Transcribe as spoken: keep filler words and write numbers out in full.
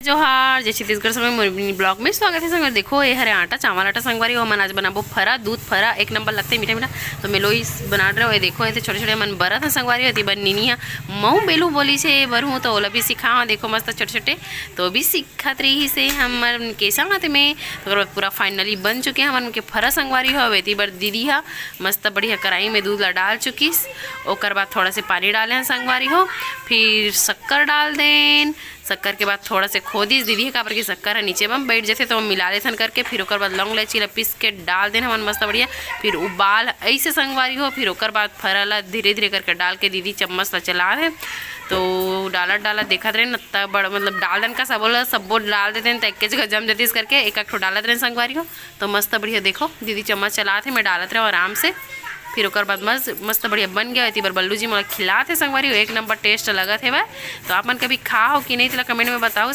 जोहार, जय छत्तीसगढ़ संगवारी, मोर mini vlog में स्वागत है संगवारी। देखो, ये हरे आटा, चावल आटा संगवारी हो। हमन आज बनाबो फरा, दूध फरा, एक नंबर लगथे मीठा मीठा। तो मैं लोई बना रहे हो, ये देखो, ऐसे छोटे छोटे हमन बरत है संगवारी हो। एती बर नीनी हा मऊ बेलू बोली छे, ये बर हूँ, तो ओला भी सिखा हूँ। देखो, मस्त छोटे छोटे, तो भी सीखत रही से हमर के साथ में। तो ओकर बाद पूरा finally बन चुके हैं हमन के फरा संगवारी हो। अब एती बर दीदी हा मस्त बढ़िया कढ़ाई में दूध ला डाल चुकिस। ओकर बाद थोड़ा से पानी डाले हैं संगवारी हो, फिर शक्कर डाल देन। शक्कर के बाद थोड़ा से खोदिस दीदी हे, काबर कि शक्कर ह नीचे म बैठ जथे, तो मिला लेथन करके। फिर ओकर बाद लौंग इलायची ला पीस के डाल देन हमन मस्त बढ़िया। फिर उबाल ऐसे संगवारी हो, फिर ओकर बाद फरा ला धीरे धीरे करके डाल के दीदी चम्मच ला चला दे। तो डालत डालत देखत रहे न, त बड़ मतलब डाल देन का सबो ला, सबो डाल देते हैं, त एक जगह जम जतिस करके एक एक ठो डालत रहे संगवारी हो। तो मस्त बढ़िया देखो दीदी चम्मच चलात हे, मैं डालत रहे आराम से। फिर ओकर बाद मस्त मस्त बढ़िया बन गया। एती बर बल्लू जी मोला खिलात हे संगवारी हो, एक नंबर taste लगत हे। तो आप मन कभी खा हो कि नहीं, तेला comment में बताओ।